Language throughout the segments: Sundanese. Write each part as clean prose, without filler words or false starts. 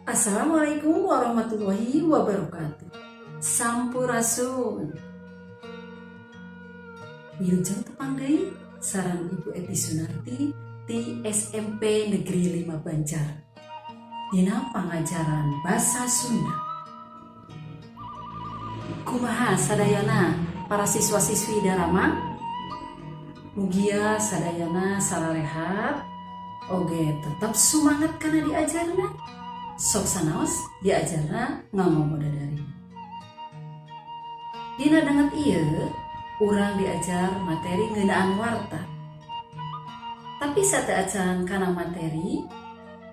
Assalamualaikum warahmatullahi wabarakatuh. Sampurasun. Wilujeng tepang deui sareng Ibu Eti Sunarti ti SMP Negeri 5 Banjar. Dina pangajaran Basa Sunda. Kumaha sadayana, para siswa-siswi daramang? Mugia sadayana sararehat oge tetap semangat kana diajarna. Sok sanaos diajarna nganggo mode daring. Dina danget ieu urang diajar materi ngeunaan warta. Tapi sateuacan kana materi,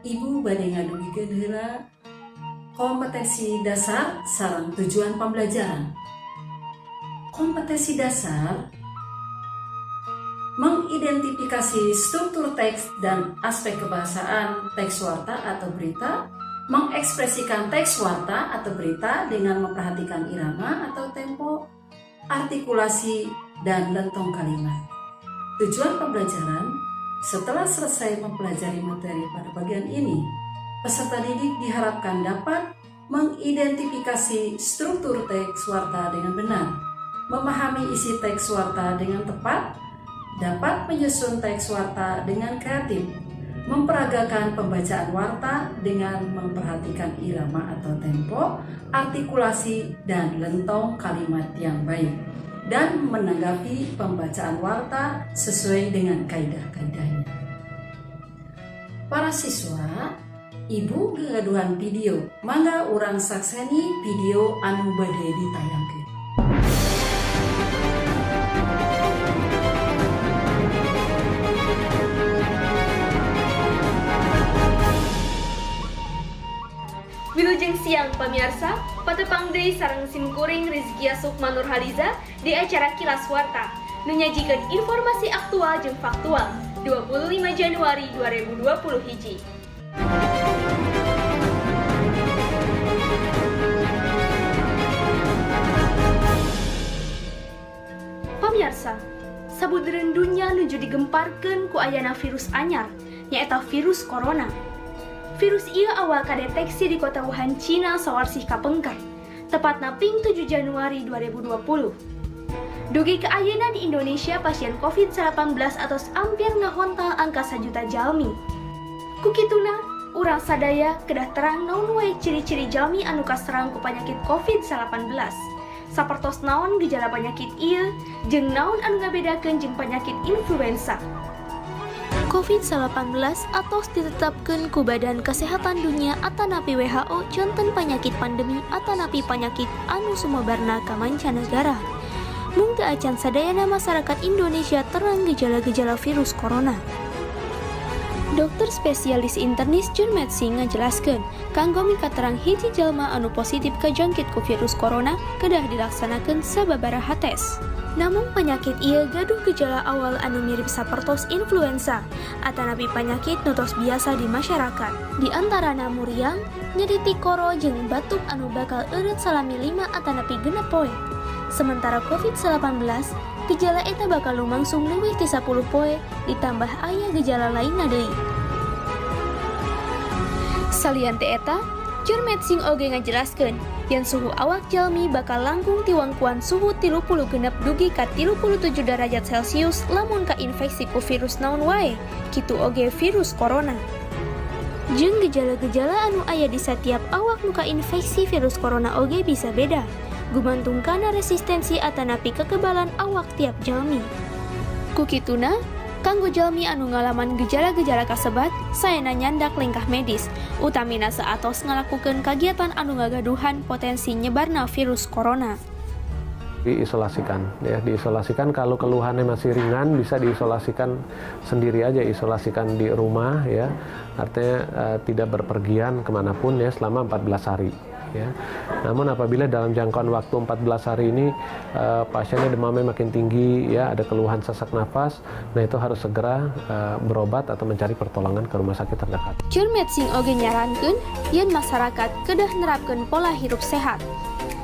Ibu bade ngadugikeun heula kompetensi dasar sareng tujuan pembelajaran. Kompetensi dasar: mengidentifikasi struktur teks dan aspek kebahasaan teks warta atau berita, mengekspresikan teks warta atau berita dengan memperhatikan irama atau tempo, artikulasi, dan lentong kalimat. Tujuan pembelajaran: setelah selesai mempelajari materi pada bagian ini, peserta didik diharapkan dapat mengidentifikasi struktur teks warta dengan benar, memahami isi teks warta dengan tepat, dapat menyusun teks warta dengan kreatif, memperagakan pembacaan warta dengan memperhatikan irama atau tempo, artikulasi, dan lentong kalimat yang baik, dan menanggapi pembacaan warta sesuai dengan kaidah-kaidahnya. Para siswa, Ibu gagaduhan video. Mangga urang sakseni video anu bade ditayangkeun. Wilujeng siang, pamirsa, patepang deui sareng simkuring Rizkia Sukma Nurhaliza di acara Kilas Warta nu nyajikeun informasi aktual jeung faktual 25 Januari 2020 hiji. Pamirsa, sabudeureun dunya nuju digemparkeun ku ayana virus anyar, nyaeta virus corona. Virus ieu awal kadeteksi di kota Wuhan, Cina, sawarsih kapengker, tepatna ping 7 Januari 2020. Dugi ka ayeuna di Indonesia pasien COVID-19 atos hampir ngahontal angka 1 juta jalmi. Kukituna, urang sadaya kedah terang naon wae ciri-ciri jalmi anu kaserang ku penyakit COVID-19. Sapertos naon gejala penyakit ieu jeung naon anu ngabedakeun jeung penyakit influenza. COVID-19 atos ditetapkeun ku Badan Kesehatan Dunia atanapi WHO janten panyakit pandemi atanapi panyakit anu sumebarna ka mancanegara. Mung teu acan sadayana masyarakat Indonesia terang gejala-gejala virus corona. Dokter spesialis internis Jurmeet Singh ngajelaskeun, kanggo mikaterang hiji jalma anu positif kajangkit ku virus corona, kedah dilaksanakeun sababaraha tes. Namun penyakit ieu gaduh gejala awal anu mirip sapertos influenza atanapi penyakit nu tos biasa di masyarakat. Di antarana muriang, nyeri tikoro, jeung batuk anu bakal eureut salami 5 atanapi 6 poe. Sementara COVID-19, gejala eta bakal lumangsung leuwih ti 10 poe, ditambah aya gejala lainna deui. Salian ti eta, Jurmeet Singh oge ngajelaskeun yen suhu awak jalmi bakal langkung ti wangkuan suhu 36 dugi ka 37 derajat Celcius lamun kainfeksi ku virus naon wae, kitu oge virus corona. Jeung gejala-gejala anu aya di setiap awak nu kainfeksi virus corona oge bisa beda, gumantung kana resistensi atanapi kekebalan awak tiap jalmi. Kukituna, kanggo jalmi anu ngalaman gejala-gejala kasebat, saena nyandak lengkah medis, utamina saatos ngalakukeun kagiatan anu ngagaduhan potensi nyebarna virus corona. Diisolasikan ya, diisolasikan. Kalau keluhannya masih ringan, bisa diisolasikan sendiri aja, isolasikan di rumah ya, artinya tidak berpergian kemanapun ya selama 14 hari ya. Namun apabila dalam jangkauan waktu 14 hari ini pasiennya demamnya makin tinggi ya, ada keluhan sesak nafas, nah itu harus segera berobat atau mencari pertolongan ke rumah sakit terdekat. Jurmeet Singh oge nyarankeun yen masyarakat kedah nerapkeun pola hirup sehat,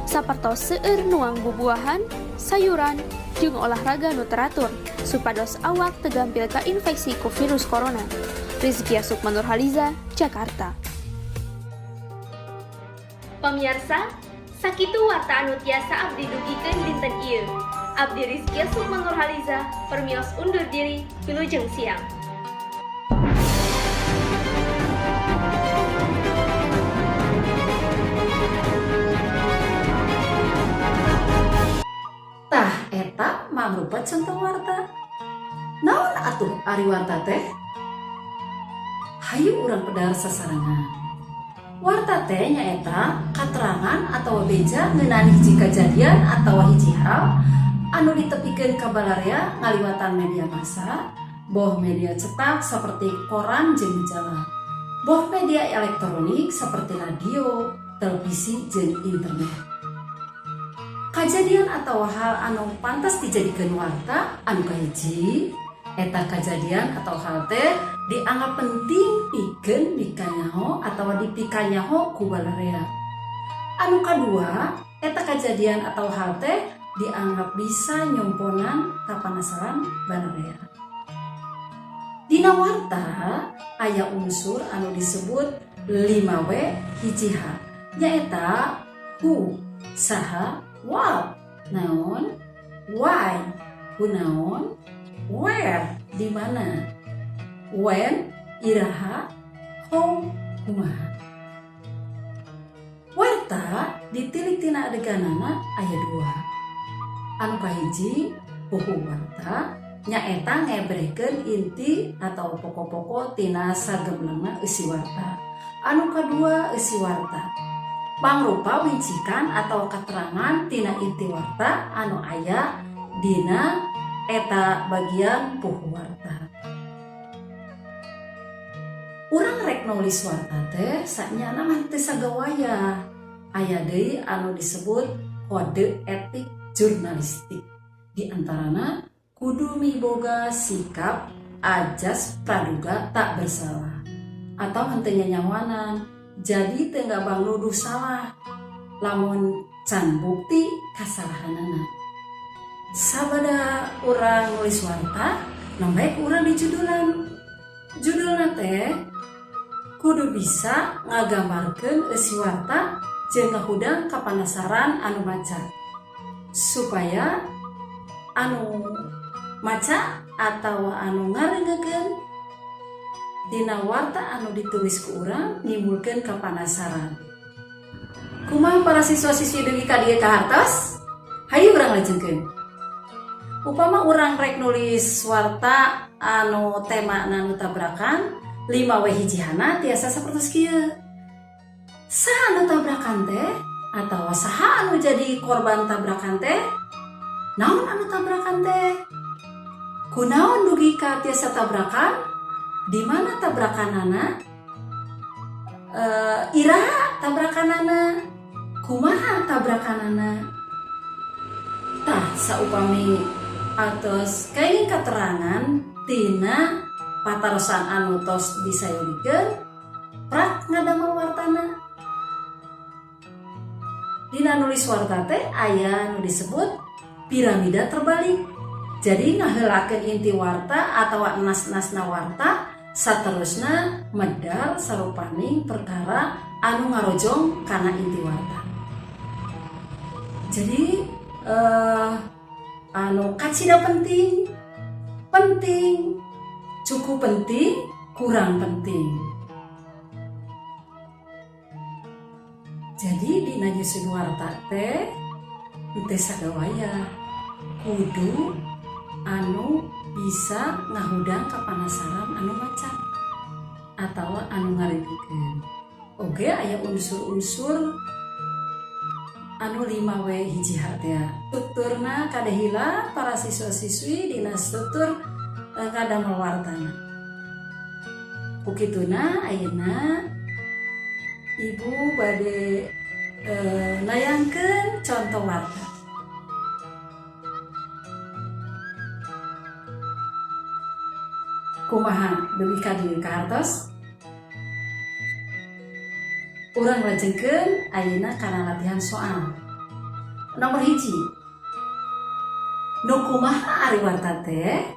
sapertos seueur nuang bubuahan, sayuran, jeung olahraga nu teratur supados awak teu gampil kainfeksi ku virus corona. Rizkia Sukma Nurhaliza, Jakarta. Pemirsa, sakitu warta anu tiasa abdi dugikeun dinten ieu. Abdi Rizky Sukma Nurhaliza, permios undur diri, wilujeng siang. Tah eta mangrupa contoh warta. Naon atuh ari warta teh? Hayu urang pedar sasarengan. Warta teh nyaeta katerangan atau beja ngeunaan hiji kajadian atau hiji hal anu ditepikeun ka balarea ngaliwatan media massa, boh media cetak seperti koran jeung majalah, boh media elektronik seperti radio, televisi jeung internet. Kajadian atau hal anu pantas dijadikeun warta anu kahiji eta kajadian atau hal teh dianggap penting pikeun dikanyaho atau dipikanyaho ku balarea. Anu kadua eta kajadian atau hal teh dianggap bisa nyomponan kapanasaran balarea. Dina warta aya unsur anu disebut 5W 1H, nyaeta who, saha, what, naon, why, kunaon, where, di mana, when, iraha, how, kumaha. Warta ditilik tina adeganana aya dua. Anu kahiji puhu warta nyaeta ngebrehkeun inti atau pokok-pokok tina sagemblengna eusi warta. Anu kadua eusi warta mangrupa wincikan atau keterangan tina inti warta anu aya dina eta bagian puhu warta. Urang rek nulis warta teh sanyana mah teu sagawaya. Aya deui anu disebut kode etik jurnalistik. Di antarana kudu miboga sikap ajas praduga tak bersalah atau henteu nyanyawanan. Jadi teu gabang nuduh salah lamun can bukti kasalahanana. Sabada urang nulis warta, nembe ku urang dijudulan. Judulna teh kudu bisa ngagambarkeun eusi warta jeung ngahudang kapanasaran anu maca, supaya anu maca atau anu ngarengekeun dina warta anu ditulis ku urang nimbulkeun kapanasaran. Kumaha para siswa-siswi dugi ka dieu kahartos? Hayu urang lajengkeun. Upama urang rek nulis warta anu temana nu tabrakan 5W 1H tiasa sapertos kieu. Saha anu tabrakan teh atau saha anu jadi korban tabrakan teh? Naon anu tabrakan teh? Kunaon dugi ka tiasa tabrakan? Di mana tabrakanana? Iraha tabrakanana? Kumaha tabrakanana? Tah saupami atos kenging keterangan tina patarosan anu tos disayogikeun prak ngadamel wartana. Dina nulis warta teh aya nu disebut piramida terbalik. Jadi ngaheulakeun inti warta atawa enas-enasna warta saterusna medal sarupaning perkara anu ngarojong kana inti warta. Jadi anu kacida penting, penting, cukup penting, kurang penting. Jadi dina nyusun warta teh teu sagawaya kudu anu bisa ngahudang kapanasaran anu maca atau anu ngarengekeun. Oge aya unsur-unsur anu 5W 1H teh. Strukturna kadahila para siswa-siswi dina struktur kadamel wartana. Ku kituna ayeuna ibu bade nayangkeun contoh warta. Kumaha dugi ka dieu kahartos? Urang lajengkeun ayeuna kana latihan soal. Nomor 1. Nu kumaha ari warta teh?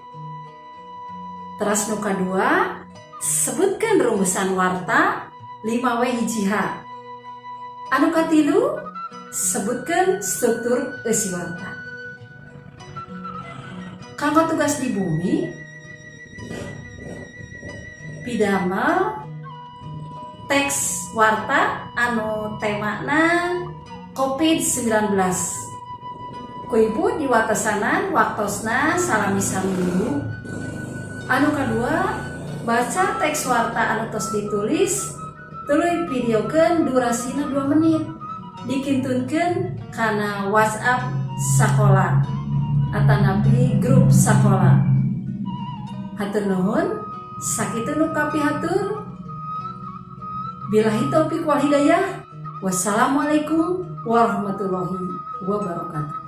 Teras nu kadua, sebutkeun rumusan warta 5W 1H. Anu katilu, sebutkan struktur eusi warta. Kanggo tugas di bumi, pidamel teks warta anu temana COVID-19. Ku ibu diwatesanan waktosna salami saminggu. Anu kadua, baca teks warta anu tos ditulis, tuluy videokeun durasina 2 menit, dikintunkeun kana WhatsApp sakola atanapi grup sakola. Hatur nuhun, sakitu nu kapihatur. Billahi taufik wal hidayah. Wassalamualaikum warahmatullahi wabarakatuh.